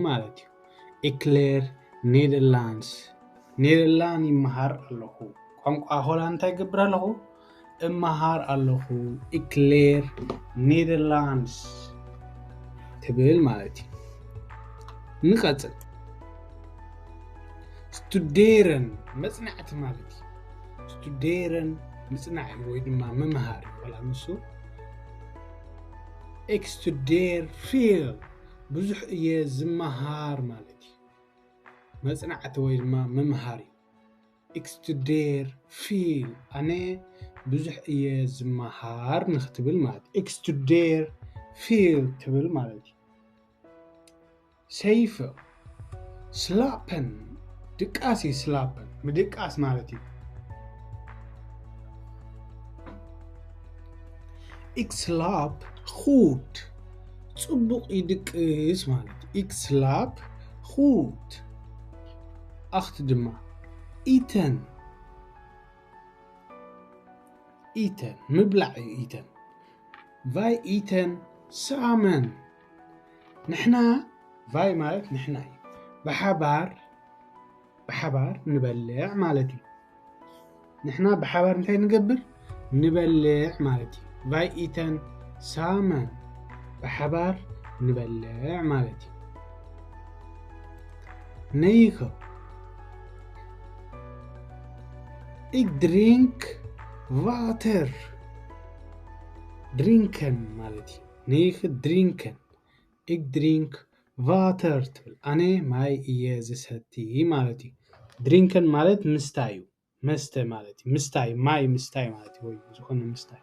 ማለት እዩ። Ik leer Nederlands። ኔደርላንድ ይመሃር ኣለኹ። ቋንቋ ሆላንድ እንታይ ይገብር ኣለኹ? እመሃር ኣለኹ። Ik leer Nederlands ትብል ማለት እዩ። ንቐጽል። ስቱዴረን መጽናዕቲ ማለት እዩ። ስቱዴረን ምጽናዕ እዩ ወይ ድማ ምምሃር እዩ። ዋላ ንሱ። Ik studeer veel። ብዙሕ እየ ዝመሃር ማለት እዩ። መጽናዕቲ ወይ ድማ ምምሃር እዩ። Ik studeer veel። ኣነ ብዙሕ እየ ዝመሃር ንኽትብል ማለት እዩ። Ik studeer veel ትብል ማለት እዩ። ሰይፈ ስላፐን ድቃስ እዩ። ስላፐን ምድቃስ ማለት እዩ። Ik slaap goed። ጽቡቕ ይድቅስ ማለት እዩ። Ik slaap goed። ኣኽቲ ድማ ኢተን ኢተን ምብላዕ እዩ። ኢተን። Wij eten samen። ንሕና። ቫይ ማለት ንሕና እዩ። ብሓባር ብሓባር ንበልዕ ማለት እዩ። ንሕና ብሓባር እንታይ ንገብር? ንበልዕ ማለት እዩ። Wij eten samen። ብሓባር ንበልዕ ማለት እዩ። ነይኸ Ik drink water። ድሪንከን ማለት እዩ። ነይኸ ድሪንከን። Ik drink water ትብል። ኣነ ማይ እየ ዝሰቲ ማለት እዩ። ድሪንከን ማለት ምስታይ እዩ። መስተ ማለት እዩ። ምስታይ፣ ማይ ምስታይ ማለት እዩ። ወይ ዝኾነ ምስታይ።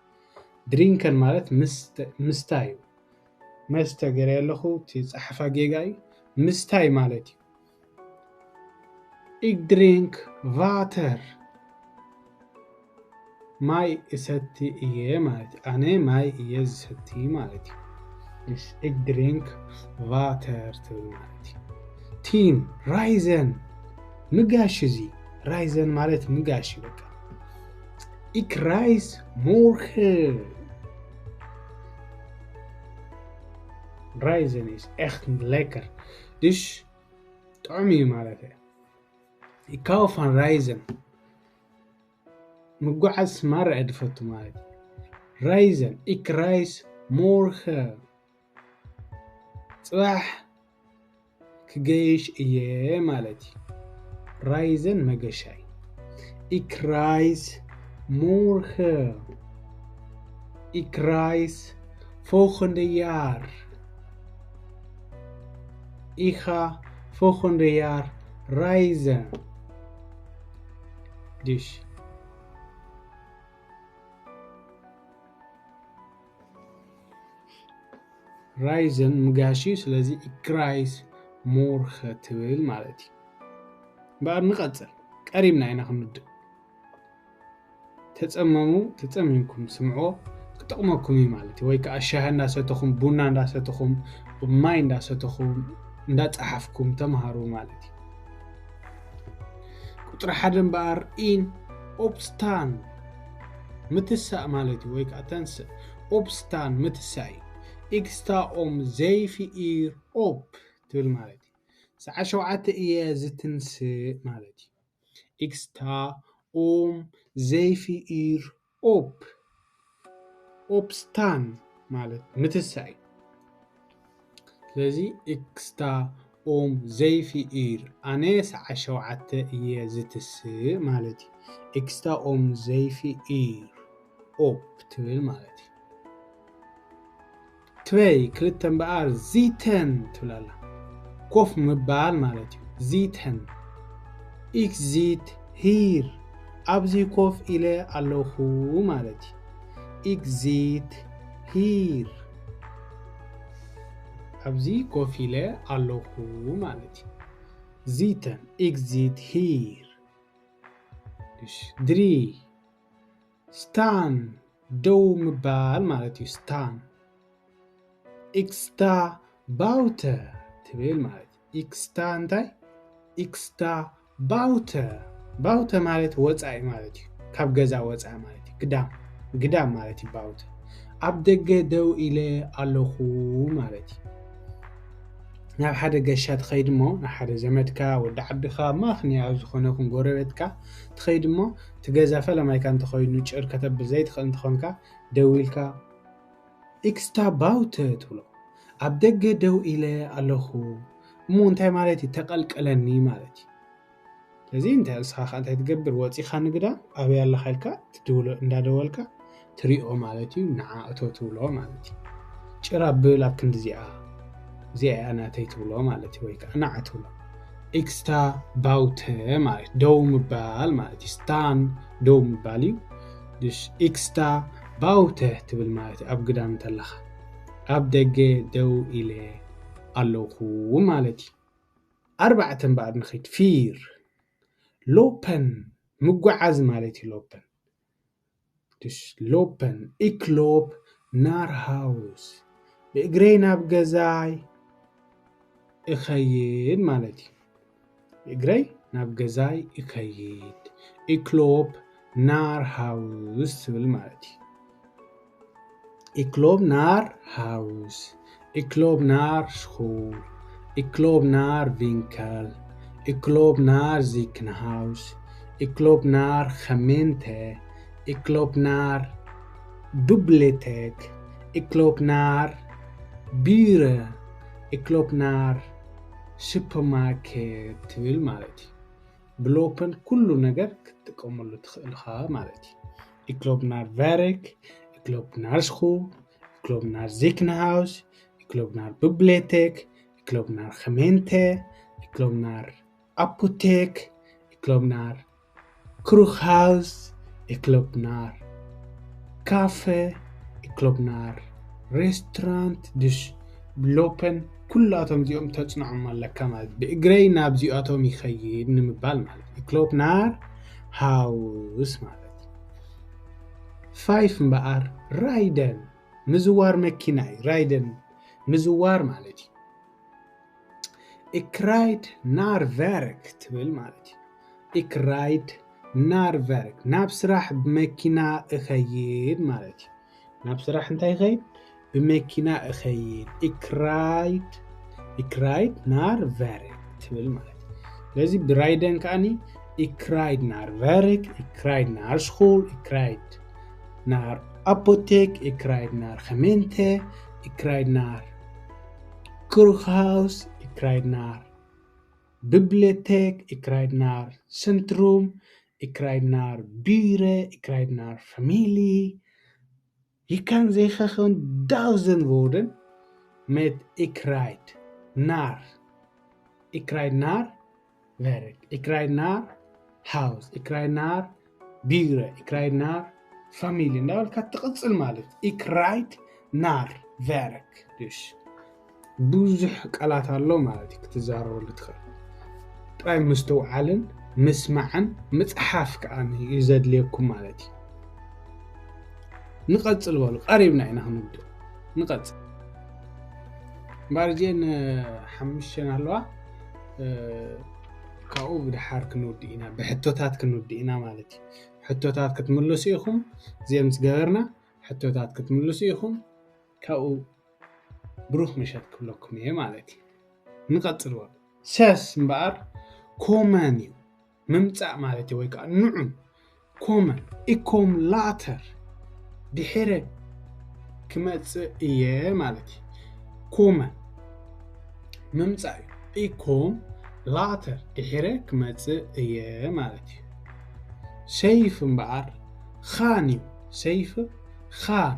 ድሪንከን ማለት ምስተ-፣ ምስታይ እዩ። መስተ ገይረ ኣለኹ፣ እቲ ጸሓፋ ጌጋ እዩ። ምስታይ ማለት እዩ። Ik drink water። ማይ እሰቲ እየ ማለት እዩ። ኣነ ማይ እየ ዝሰቲ ማለት እዩ። Yes, ik drink water ትብል ማለት እዩ። ቲን፣ ራይዘን ምጋሽ እዚ። ራይዘን ማለት ምጋሽ እዩ በቃ። Ik reis morgen። ራይዘን is echt lekker. Dus ጥዑም እዩ ማለት እዩ። Ik hou van reizen. ምጉዓዝ ማራ እየ ዝፈቱ ማለት እዩ። Reizen, ik reis morgen. ጽባሕ ክገይሽ እየ ማለት እዩ። ራይዘን መገሻይ። Ik reis morgen. Ik reis volgende jaar. Ik ga volgende jaar reizen. Dus. ራይዘን ምጋሽ እዩ። ስለዚ ik reis morgen ትብል ማለት እዩ። እምበኣር ንቐጽል። ቀሪብና ኢና ክንውድእ። ተጸመሙ፣ ተጸሚምኩም ስምዕዎ፣ ክጠቕመኩም እዩ ማለት እዩ። ወይ ከዓ ሻሂ እንዳሰተኹም፣ ቡና እንዳሰተኹም፣ ማይ እንዳሰተኹም፣ እንዳጸሓፍኩም ተምሃሩ ማለት እዩ። ቁፅሪ ሓደ እምበኣር ኢን ኦፕስታን ምትሳእ ማለት እዩ። ወይ ከዓ ተንስእ። ኦፕስታን ምትሳእ እዩ። ኢክስታ ኦም ዘይፊ ኢር ኦፕ ትብል ማለት እዩ። ሰዓ ሸውዓተ እየ ዝትንስእ ማለት እዩ። ኢክስታ ኦም ዘይፊ ኢር ኦፕ። ኦፕስታን ማለት ምትሳእ እዩ። ስለዚ ኢክስታ ኦም ዘይፊ ኢር፣ ኣነ ሰዓ ሸውዓተ እየ ዝትስእ ማለት እዩ። ኢክስታ ኦም ዘይፊ ኢር ኦፕ ትብል ማለት እዩ። ትበይ ክልተ እምበኣር ዚተን ትብል ኣላ። ኮፍ ምባል ማለት እዩ። ዚተን። ኢክ ዚት ሂር፣ ኣብዚ ኮፍ ኢለ ኣለኹ ማለት እዩ። ኢክ ዚት ሂር፣ ኣብዚ ኮፍ ኢለ ኣለኹ ማለት እዩ። ዚተን፣ ኢክ ዚት ሂር። ድሪ ስታን፣ ደው ምባል ማለት እዩ። ስታን። ኢክስታ ባውተ ትብል ማለት እዩ። ኢክስታ እንታይ? ኢክስታ ባውተ። ባውተ ማለት ወፃኢ ማለት እዩ። ካብ ገዛ ወፃኢ ማለት እዩ። ግዳም፣ ግዳም ማለት እዩ ባውተ። ኣብ ደገ ደው ኢለ ኣለኹ ማለት እዩ። ናብ ሓደ ገሻ ትኸይድ እሞ፣ ንሓደ ዘመድካ፣ ወዲ ዓድኻ፣ ማኽንያ ኣብ ዝኾነ ኹን ጎረቤትካ ትኸይድ እሞ፣ እቲ ገዛ ፈለማይካ እንተኾይኑ ጭር ከተብል ዘይትኽእል እንተኾንካ፣ ደው ኢልካ ኢክስታ ባውተ ትብሎ። ኣብ ደገ ደው ኢለ ኣለኹ። እሞ እንታይ ማለት እዩ? ተቐልቀለኒ ማለት እዩ። ስለዚ እንታይ ንስኻ ከ እንታይ ትገብር? ወጺኻ ንግዳ ኣበይ ኣለኻ ኢልካ ትድውሎ፣ እንዳደወልካ ትሪኦ ማለት እዩ። ንዓ እቶ ትብሎ ማለት እዩ። ጭራ ብል ኣብ ክንዲ እዚኣ፣ እዚኣ እያ ናተይ ትብሎ ማለት እዩ። ወይ ከዓ ንዓ ትብሎ። ኢክስታ ባውተ ማለት ደው ምባል ማለት እዩ። ስታን ደው ምባል እዩ። ድሽ ኢክስታ ባውተ ትብል ማለት እዩ። ኣብ ግዳም እንተለኻ ኣብ ደገ ደው ኢለ ኣለኹ ማለት እዩ። ኣርባዕተ እምበኣር ንኸይድ። ፊር ሎፐን ምጓዓዝ ማለት እዩ። ሎፐን ድሽ ሎፐን ኢክሎፕ ናር ሃውስ፣ ብእግረይ ናብ ገዛይ እኸይድ ማለት እዩ። ብእግረይ ናብ ገዛይ እኸይድ። ኢክሎፕ ናር ሃውስ ትብል ማለት እዩ። ኢክሎፕ ናር ሃውስ፣ ኢክሎፕ ናር ሽኹል፣ ኢክሎፕ ናር ቪንከል፣ ኢክሎፕ ናር ዚክንሃውስ፣ ኢክሎፕ ናር ኸሜንተ፣ ኢክሎፕ ናር ዱብሌቴክ፣ ኢክሎፕ ናር ቢረ፣ ኢክሎፕ ናር ሱፐርማርኬት ትብል ማለት እዩ። ብሎፐን ኩሉ ነገር ክትጥቀመሉ ትኽእልኻ ማለት እዩ። ኢክሎፕ ናር ቨርክ፣ ኢክሎፕ ናር ሽኹል፣ ኢክሎፕ ናር ዚክንሃውስ፣ ኢክሎፕ ናር ቢብሌቴክ፣ ኢክሎፕ ናር ኸሜንተ፣ ኢክሎፕ ናር ኣፖቴክ፣ ኢክሎፕ ናር ክሩክሃውስ፣ ኢክሎፕ ናር ካፈ፣ ኢክሎፕ ናር ሬስቶራንት ድሽ ብሎፐን ኩላቶም እዚኦም ተጽንዖም ኣለካ ማለት እዩ። ብእግረይ ናብዚኣቶም ይኸይድ ንምባል ማለት እዩ። ኢክሎፕ ናር ሃውስ ማለት እዩ። ፋይፍ እምበኣር ራይደን ምዝዋር መኪና እዩ። ራይደን ምዝዋር ማለት እዩ። ኢክራይድ ናር ቨርክ ትብል ማለት እዩ። ኢክራይድ ናር ቨርክ ናብ ስራሕ ብመኪና እኸይድ ማለት እዩ። ናብ ስራሕ እንታይ ይኸይድ? ብመኪና እኸይድ። ኢክራይድ ኢክራይድ ናር ቨርክ ትብል ማለት እዩ። ስለዚ ብራይደን ከኣኒ ኢክራይድ ናር ቨርክ፣ ኢክራይድ ናር ሽኹል፣ ኢክራይድ ናር ኣፖቴክ፣ ኢክራይድ ናር ኸሜንተ፣ ኢክራይድ ናር ክሩክሃውስ፣ ኢክራይድ ናር ቢብሌቴክ፣ ኢክራይድ ናር ሰንትሩም፣ ኢክራይድ ናር ቢረ፣ ኢክራይድ ናር ፋሚሊ። ይካን ዘይኸኸን ዳውዘን ዎርደን ሜት ኢክራይድ ናር ኢክራይድ ናር ቨርክ፣ ኢክራይድ ናር ሃውስ፣ ኢክራይድ ናር ቢረ፣ ኢክራይድ ናር ፋሚሊ እንዳበልካ ትቕጽል ማለት እዩ። ኢክራይድ ናር ቨርክ ድሽ ብዙሕ ቃላት ኣሎ ማለት እዩ ክትዛረበሉ ትኽእል። ጥራይ ምስትውዓልን ምስማዕን ምጽሓፍ ከኣ እዩ ዘድልየኩም ማለት እዩ። ንቐጽል በሉ፣ ቀሪብና ኢና ክንውድእ። ንቐጽል። እምበኣር እዚአን ሓሙሽተን ኣለዋ። ካብኡ ብድሓር ክንውድእ ኢና፣ ብሕቶታት ክንውድእ ኢና ማለት እዩ። ሕቶታት ክትምልሱ ኢኹም። እዚኦም ምስ ገበርና ሕቶታት ክትምልሱ ኢኹም። ካብኡ ብሩኽ ምሸት ክብለኩም እየ ማለት እዩ። ንቐጽል በሉ። ሰስ እምበኣር ኮመን እዩ፣ ምምጻእ ማለት እዩ፣ ወይ ከዓ ንዑ። ኮመን ኢኮም ላተር፣ ድሒረ ክመጽእ እየ ማለት እዩ። ኮመን ምምጻእ እዩ። ኢኮም ላተር፣ ድሒረ ክመጽእ እየ ማለት እዩ። ሰይፍ እምበኣር ኻን እዩ። ሰይፍ ኻን፣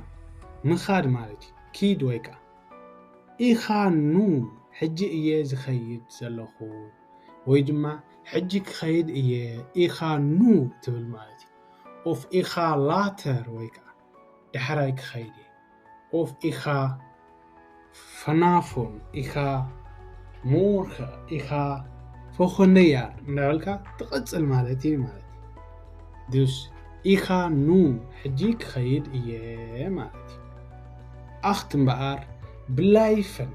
ምኻድ ማለት እዩ። ኪድ ወይ ከዓ ኢኻ ኑ፣ ሕጂ እየ ዝኸይድ ዘለኹ፣ ወይ ድማ ሕጂ ክኸይድ እየ፣ ኢኻ ኑ ትብል ማለት እዩ። ኦፍ ኢኻ ላተር ወይ ከዓ ዳሕራይ ክኸይድ እየ። ኦፍ ኢኻ ፈናፎን፣ ኢኻ ሞርከ፣ ኢኻ ፈኾንደያር እናበልካ ትቐጽል ማለት እዩ ማለት እዩ። ዱስ ኢኻ ኑ፣ ሕጂ ክኸይድ እየ ማለት እዩ። ኣኽት እምበኣር ብላይፍን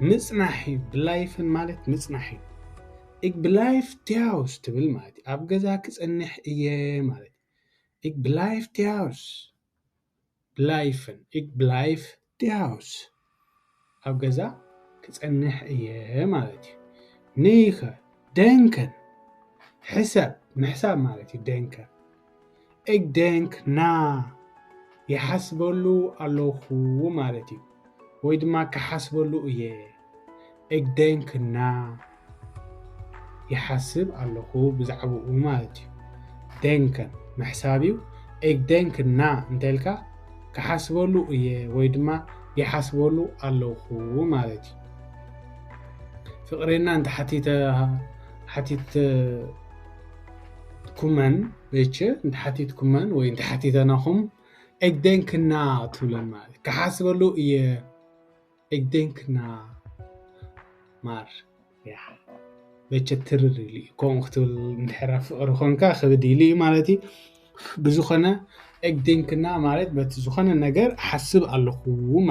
ምጽናሕ እዩ። ብላይፍን ማለት ምጽናሕ እዩ። Ik blijf thuis ትብል ማለት እዩ። ኣብ ገዛ ክጸንሕ እየ ማለት እዩ። Ik blijf thuis። ብላይፍን፣ ik blijf thuis። ኣብ ገዛ ክጸንሕ እየ ማለት እዩ። ኒኸ ደንከን፣ ሕሰብ፣ ምሕሳብ ማለት እዩ። ደንከን፣ ik denk na፣ ይሓስበሉ ኣለኹ ማለት እዩ። ወይ ድማ ክሓስበሉ እየ። Ik denk na፣ ይሓስብ ኣለኹ ብዛዕባኡ ማለት እዩ። ደንከን ምሕሳብ እዩ። Ik denk na እንተልካ ክሓስበሉ እየ ወይ ድማ ይሓስበሉ ኣለኹ ማለት እዩ። ፍቕሬና እንተ ሓቲተ፣ ሓቲት ኩመን፣ ቤች እንተ ሓቲት ኩመን ወይ እንተ ሓቲተናኹም፣ ik denk na ትብለን ማለት እዩ። ክሓስበሉ እየ፣ ik denk na። ማር፣ ያ፣ ቤች ትርር ኢሉ እዩ። ከምኡ ክትብል እንድሕር ኣብ ፍቕሪ ኮንካ ክብድ ኢሉ እዩ ማለት እዩ። ብዝኾነ፣ ik denk na ማለት በቲ ዝኾነ ነገር እሓስብ ኣለኹ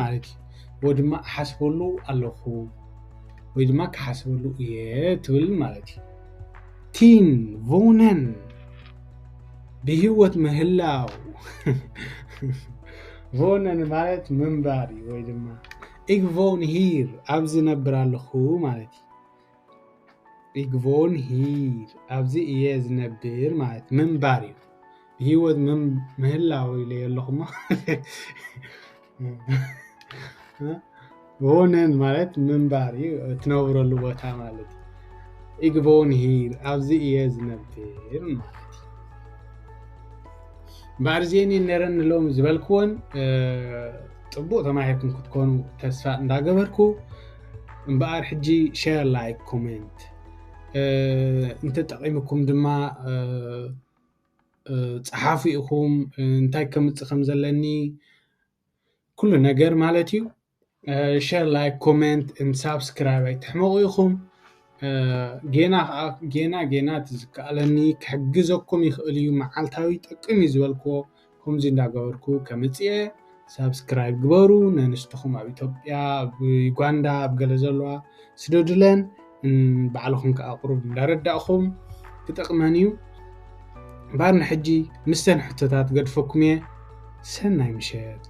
ማለት እዩ። ወይ ድማ እሓስበሉ ኣለኹ፣ ወይ ድማ ክሓስበሉ እየ ትብል ማለት እዩ። ቲን፣ ቮነን፣ ብህይወት ምህላው። ቮነን ማለት ምንባር እዩ፣ ወይ ድማ፣ ik woon hier፣ ኣብዚ ነብር ኣለኹ ማለት እዩ። Ik woon hier፣ ኣብዚ እየ ዝነብር ማለት ምንባር እዩ። ብህይወት ምን-፣ ምህላው ኢለ ኣለኹሞ። ቮነን ማለት ምንባር እዩ፣ እትነብረሉ ቦታ ማለት እዩ። Ik woon hier፣ ኣብዚ እየ ዝነብር ማለት እዩ። እምበኣር እዚአን እየን ነረን ንሎም ዝበልክወን፣ እ፣ ጽቡቕ ተማሂርኩም ክትኮኑ ተስፋ እንዳገበርኩ፣ እምበኣር ሕጂ ሸር፣ ላይክ፣ ኮሜንት፣ እ፣ እንተጠቒምኩም ድማ፣ እ፣ እ፣ ጸሓፉ ኢኹም፣ እ፣ እንታይ ከምጽእ ከም ዘለኒ፣ ኩሉ ነገር ማለት እዩ። እ፣ ሸር፣ ላይክ፣ ኮሜንት፣ እን ሳብስክራይብ ኣይትሕመቑ ኢኹም። እ፣ ጌና ኸዓ፣ ጌና፣ ጌና እቲ ዝከኣለኒ ክሕግዘኩም ይኽእል እዩ። መዓልታዊ ይጠቅም እዩ ዝበልክዎ፣ ከምዚ እንዳገበርኩ ከምጽእ እየ። ሳብስክራይብ ግበሩ። ነንስትኹም ኣብ ኢትዮጵያ፣ ኣብ ዩጋንዳ፣ ኣብ ገለ ዘለዋ ስደዱለን፣ እን ባዕልኹም ከኣ ቁሩብ እንዳረዳእኹም ክጠቕመን እዩ። እምበኣር ንሕጂ ምስተን ሕቶታት ገድፈኩም እየ። ሰናይ ምሸት።